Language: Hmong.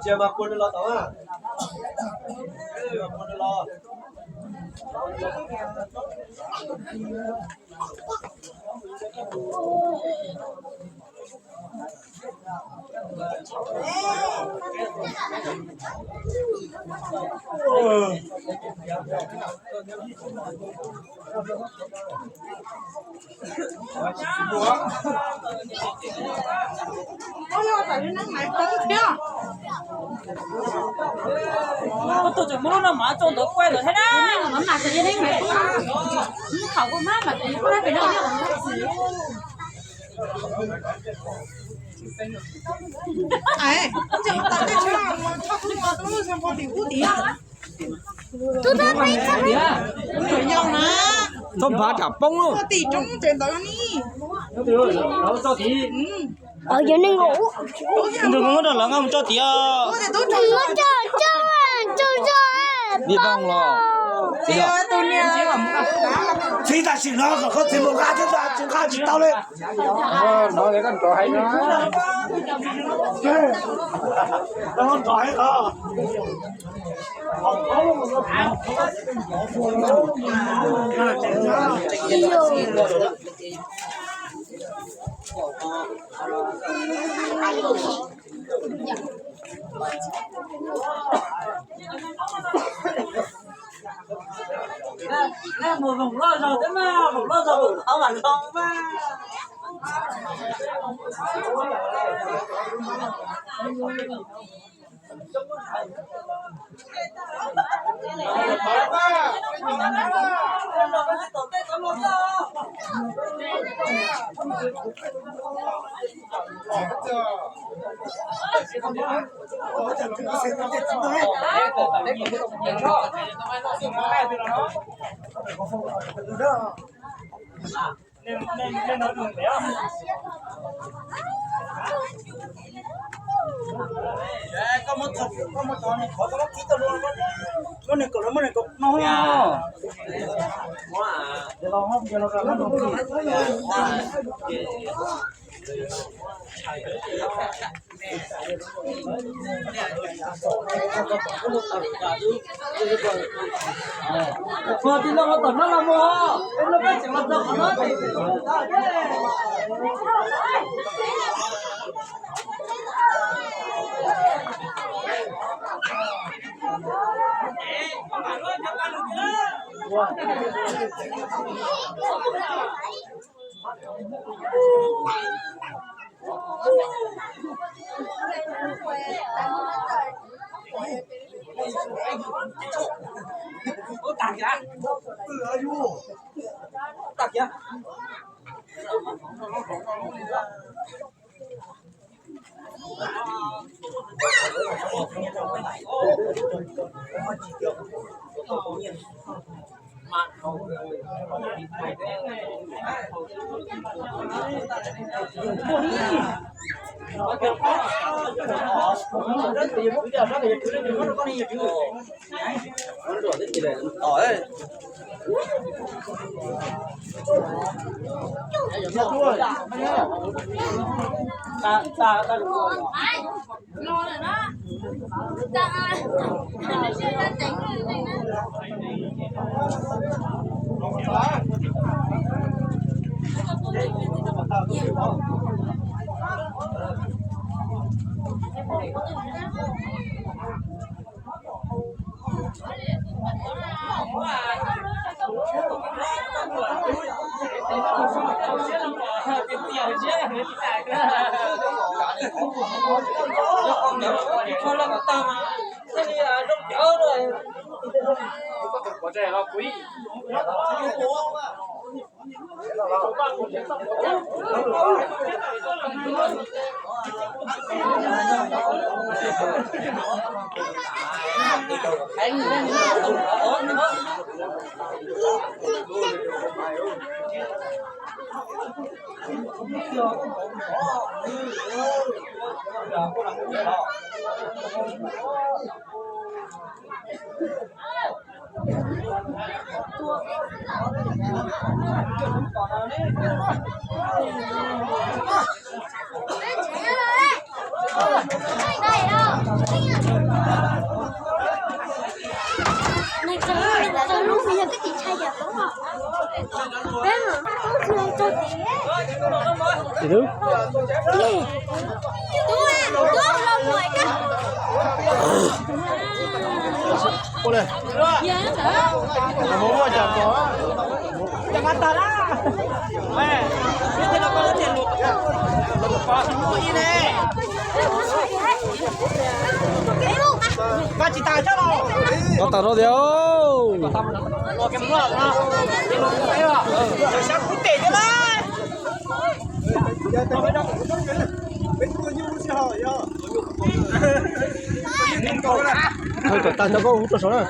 Cia mas pua nws los tod. Pua nws los. Tus tseem muab lub no mas tso ntawd quaj ntawd thiab na. Txhob nphav tsam poob lauj. Yog neeg nkaus. Nrog muab rau lawv nqa mus tso tid os. Muab tso, tso, tso, tso. Li doog los. Txhib tam sim no kom koj txiv mus nqa thiab, tsis nqa tsis tau li. No, koj rov hais no. Mus voos loj zog thiab mas, voos loj zog tus thaub mas zoo mas. Tus twg? Koj tas no tiag. Koj tas no koj hu rau saum na.